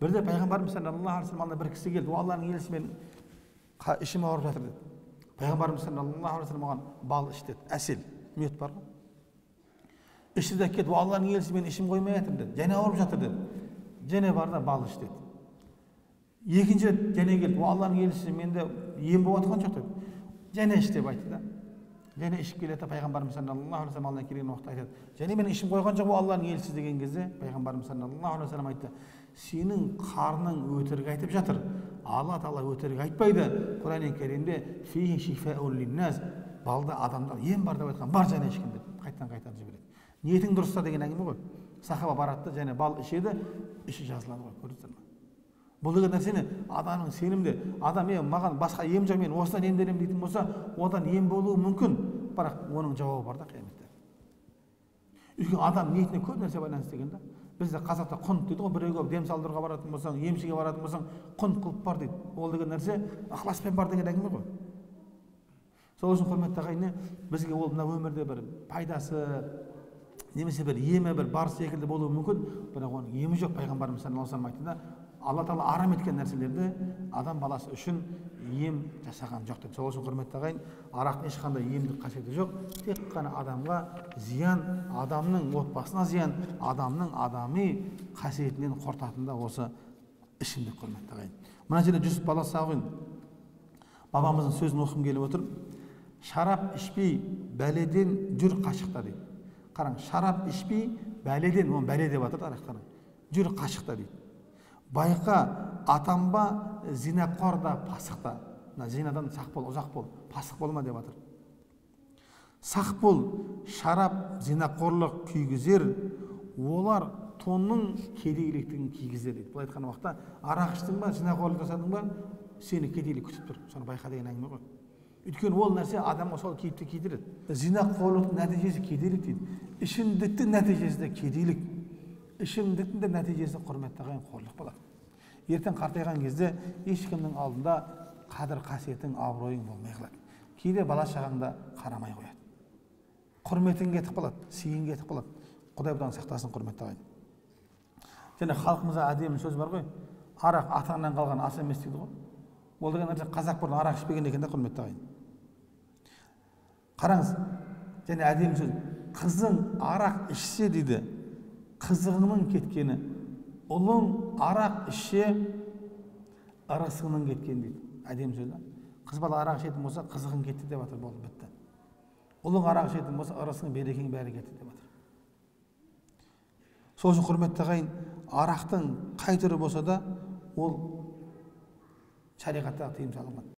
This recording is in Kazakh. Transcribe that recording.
Бірде пайғамбарымыз саллаллаху алейхи вассалам алдына бір кісі келді. О, Алланың елшісі, мен ішім ауырып жатыр деді. Пайғамбарымыз саллаллаху алейхи вассалам оған бал іш деді, әсел, мед бар ғой. Ішті де кетті. О, Алланың елшісі, мен ішім қоймай жатыр деді, және ауырып жатыр деді. Және бар да бал іш деді. Екінші рет және келді. О, Алланың елшісі, менде ем болып жатқан жоқ деді. Және іш деп айтты да. Және ішіп келеді. Пайғамбарымыз саллаллаху алейхи вассалам алдына келген уақытта айтады: және менің ішім қойған жоқ, о Алланың елшісі деген кезде, пайғамбарымыз саллаллаху алейхи вассалам айтты: сенің қарның өтірік айтып жатыр, Алла тағала өтірік айтпайды. Құран Кәрімде фихи шифаун линнас, балда адамдар ем бар деп айтқан, бар және ішкін деп қайтадан қайтарып жібереді. Ниетің дұрыста деген әңгіме ғой. Сахаба барады да және бал ішеді, іші жазылады ғой, көрдіңіздер ме? Бұл деген нәрсені адамның сенімде, адам маған басқа ем жоқ, мен осыдан емделемін дейтін болса, одан ем болуы мүмкін, бірақ оның жауабы бар да қияметте. Өйткені адам ниетіне көп нәрсе байланысты деген да. Бізде қазақта құнт дейді ғой, біреуге дем салдыруға баратын болсаң, емшіге баратын болсаң, құнт қылып бар дейді. Ол деген нәрсе ықыласпен бар деген әңгіме ғой. Сол үшін, құрметті ағайын, бізге ол мына өмірде бір пайдасы немесе бір емі бір бар секілді болуы мүмкін, бірақ оның емі жоқ. Пайғамбарымыз саллаллаху алейхи вассалам айтты да, Алла тағала арам еткен нәрселерді адам баласы үшін ем жасаған жоқ деді. Сол үшін, құрметті ағайын, арақтың ешқандай емдік қасиеті жоқ, тек қана адамға зиян, адамның отбасына зиян, адамның адами қасиетінен қорытатын да осы ішімдік, құрметті ағайын. Мына жерде Жүсіп Баласағұн бабамыздың сөзін оқығым келіп отыр. Шарап ішпей бәледен жүр қашықта дейді. Қараң, шарап ішпей бәледен, оны бәле деп жатыр арақтан, жүр қашықта дейді. Байқа, атанба зинақор да пасықта. Мына зинадан сақ бол, ұзақ бол, пасық болма деп жатыр. Сақ бол, шарап зинақорлық күйгізер, олар тонның кедейліктігін кигізер дейді. Былай айтқан уақытта арақ іштің ба, зинақорлық жасадың ба, сені кедейлік күтіп тұр. Соны байқа деген әңгіме ғой. Өйткені ол нәрсе адамға сол кейіпті кидіреді. Зинақорлықтың нәтижесі кедейлік дейді. Ішімдіктің нәтижесі де кедейлік. Ішімдіктің де нәтижесі, құрметті ағайын, қорлық болады. Ертең қартайған кезде ешкімнің алдында қадір қасиетің, абыройың болмай қалады. Кейде бала шағаң да қарамай қояды. Құрметің кетіп қалады, сыйың кетіп қалады. Құдай бұдан сақтасын, құрметті ағайын. Және халқымызда әдемі сөз бар ғой, арақ атаңнан қалған ас емес дейді ғой. Ол деген нәрсе қазақ бұрын арақ ішпеген екен да, құрметті ағайын. Қараңыз, және әдемі сөз, қызың арақ ішсе дейді, қызығының кеткені, ұлың арақ ішсе, ырысыңның кеткені дейді. Әдемі сөз да. Қыз бала арақ ішетін болса, қызығың кетті деп жатыр, болды, бітті. Ұлың арақ ішетін болса, ырысың, берекең бәрі кетті деп жатыр. Сол үшін, құрметті ағайын, арақтың қай түрі болса да, ол шариғатта тыйым салынған.